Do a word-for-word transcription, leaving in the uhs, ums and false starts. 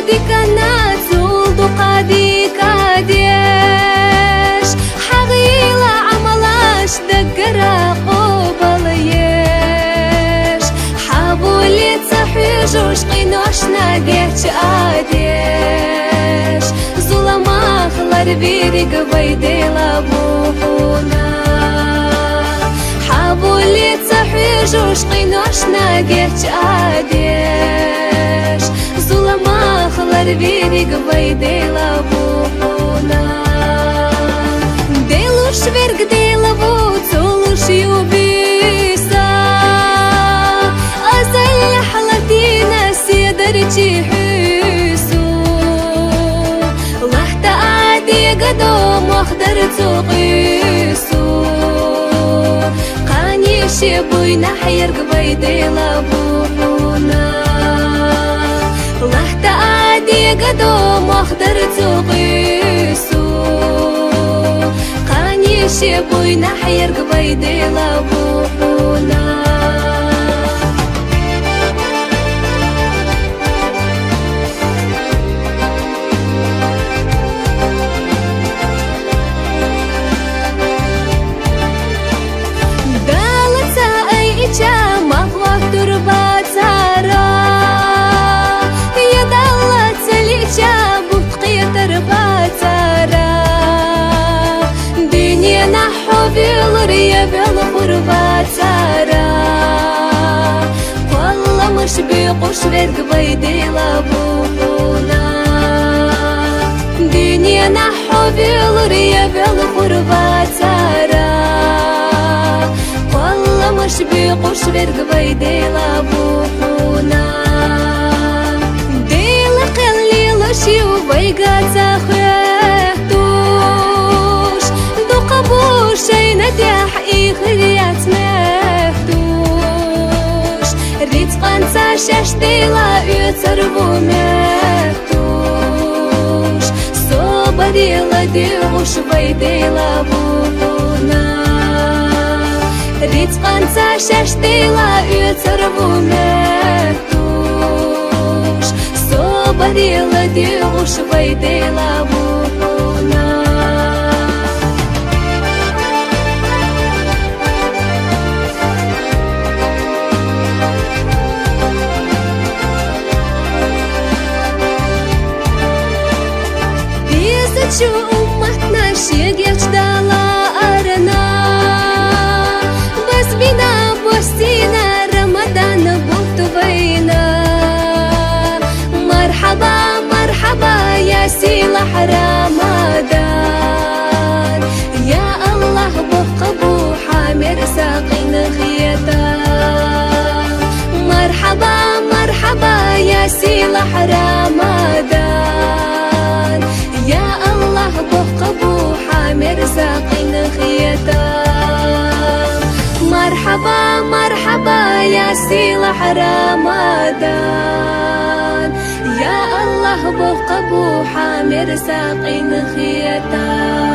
Диканна цул дукха дика деш, хьагӀ йийла Ӏамалаш даггара къобалъеш. Хьавола ца хьежаш къиношна геч а деш, зуламах ларвирг вай Даьла ва хьона. Хьавола ца хьежаш къиношна геч а деш, зуламах ларвирг вай Даьла ва хьона. Делуш верг Даьла ва, цолуш ю биса, азаллехь латийна седарчи хьуьсу. Лахта а дега до мохдар цу къуьсу. Кхане ше буйнахьерг вай Даьла ва хьона. Лахта а дега до мохдар цу къуьсу. Кхане ше буйнахьерг вай Даьла ва хьона. Далла ца айича мах лоттур бацара, я Далла ца лича бутт кхетар бацара. Дуьненахь хьо велур я велхур бацара, кхолламаш буькъуш верг вай Даьла ва хьона. Дуьненахь хьо велур я велхур бацара, кхолламаш буькъуш верг вай Даьла ва хьона. Даьла кхел лелаш ю вайга ца хеттуш, дукха бу шайна тӀехь ихир яц меттуш. Рицкъанца шаьш Даьла оьцур ву меттуш, собаре ладугӀуш вай Даьла ва хьона. Рицкъанца шаьш Даьла оьцур ву меттуш, собаре ладугӀуш вай Даьла ва хьона. Дезачу умматна шегеч даларна, базбина бостина Рамадан бутт вайна. Мархьаба, мархьаба, я сийлахь Рамадан. Я Аллахь, боккха бу хьа мерза къинхетам. Мархьаба, мархьаба, я сийлахь Рамадан. Я Аллахь, боккха бу хьа мерза къинхетам. Мархьаба, мархьаба, я сийлахь Рамадан. Я Аллахь, боккха бу хьа мерза къинхетам.